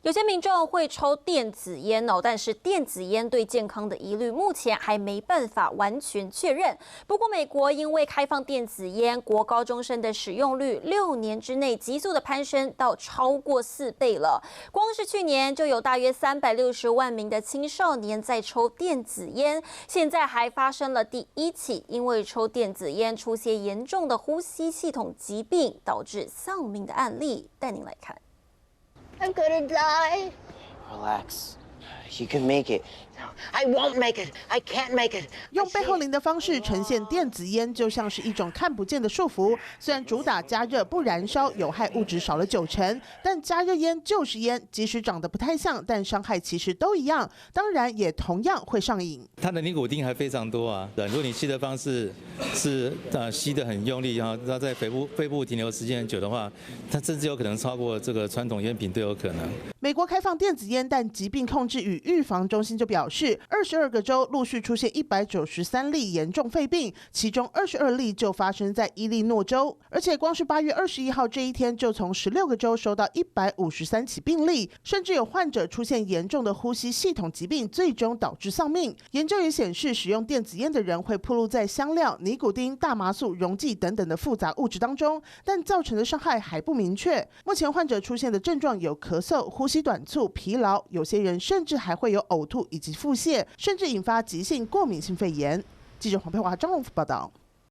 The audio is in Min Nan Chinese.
有些民眾會抽電子菸哦，但是電子菸對健康的疑慮目前還沒辦法完全確認。不過，美國因為開放電子菸，國高中生的使用率6年之內急速的攀升到超過4倍了。光是去年就有大約360萬名的青少年在抽電子菸，現在還發生了第一起因為抽電子菸出現嚴重的呼吸系統疾病導致喪命的案例。帶您來看。 I'm gonna die. Relax. You can make it. I won't make it. I can't make it. 用背後靈的方式呈現電子菸，就像是一種看不見的束縛。雖然主打加熱不燃燒，有害物質少了9成，但加熱菸就是菸，即使長得不太像，但傷害其實都一樣。當然也同樣會上癮。它的尼古丁還非常多啊。如果你吸的方式是吸得很用力，然後它在肺部停留時間很久的話，它甚至有可能超過這個傳統菸品都有可能。美國開放電子菸，但疾病控制與預防中心就表示，22個州陸續出現193例嚴重肺病，其中22例就發生在伊利諾州，而且光是8月21號這一天，就從16個州收到153起病例，甚至有患者出現嚴重的呼吸系統疾病，最終導致喪命。研究也顯示，使用電子菸的人會暴露在香料、尼古丁、大麻素、溶劑等等的複雜物質當中，但造成的傷害還不明確。目前患者出現的症狀有咳嗽、呼吸短促、疲勞，有些人甚至還會有嘔吐以及腹瀉，甚至引發急性過敏性肺炎。記者黃佩華、張榮福報道。